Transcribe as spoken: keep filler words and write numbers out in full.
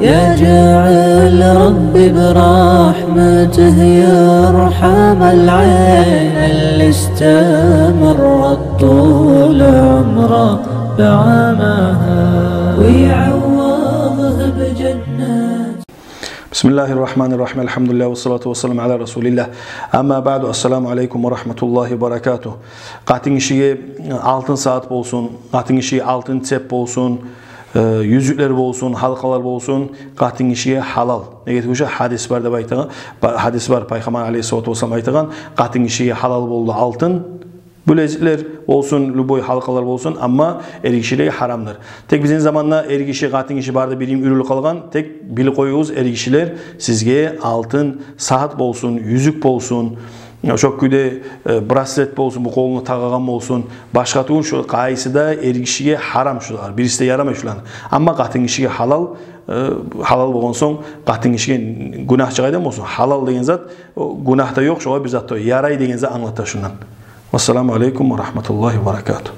يجعل ربي برحمته يرحم العين اللي استمرت طول عمره بعماها، ويعوضه بجنات. بسم الله الرحمن الرحيم. الحمد لله والصلاة والسلام على رسول الله. أما بعد. السلام عليكم ورحمة الله وبركاته. Къатынгишиге алтын сагьат болсун, къатынгишиге алтын цеп болсун, э, юзюклер болсун, гьалкъалар болсун, къатынгишиге гьалал. Неге тюгюл, гьадис бар деп айтагъан, ба-, гьадис бар, Пайхаммар алейгьиссалату вассалам айтагъан, къатынгишиге гьалал болду алтын билезиклер болсун, любой гьалкъалар болсун, амма эргишилеге гьарамдыр. Тек бизин заманда эргиши, къатынгиши бары да бир йимик уьрюлюп къалгъан. Тек билип къоюгъуз, эргишилер, сизге алтын сагьат болсун, юзюк болсун, шо кюйде, э, браслет болсун, бу къолуна тагъагъан болсун, башгъа тюгюл, шо къайсы да эргишиге гьарам шулар, бириси де ярамай шуланы. Амма къатынгишиге гьалал, э, гьалал болгъан сонг, къатынгишиге гюнагь чыгъайдан болсун. Гьалал деген зат, о, гюнагь да ёкъ, шогъар бир зат да ёкъ. Ярай деген зат англата шундан. Вассаламу алейкум ва рагьматуллагьи ва баракатугь.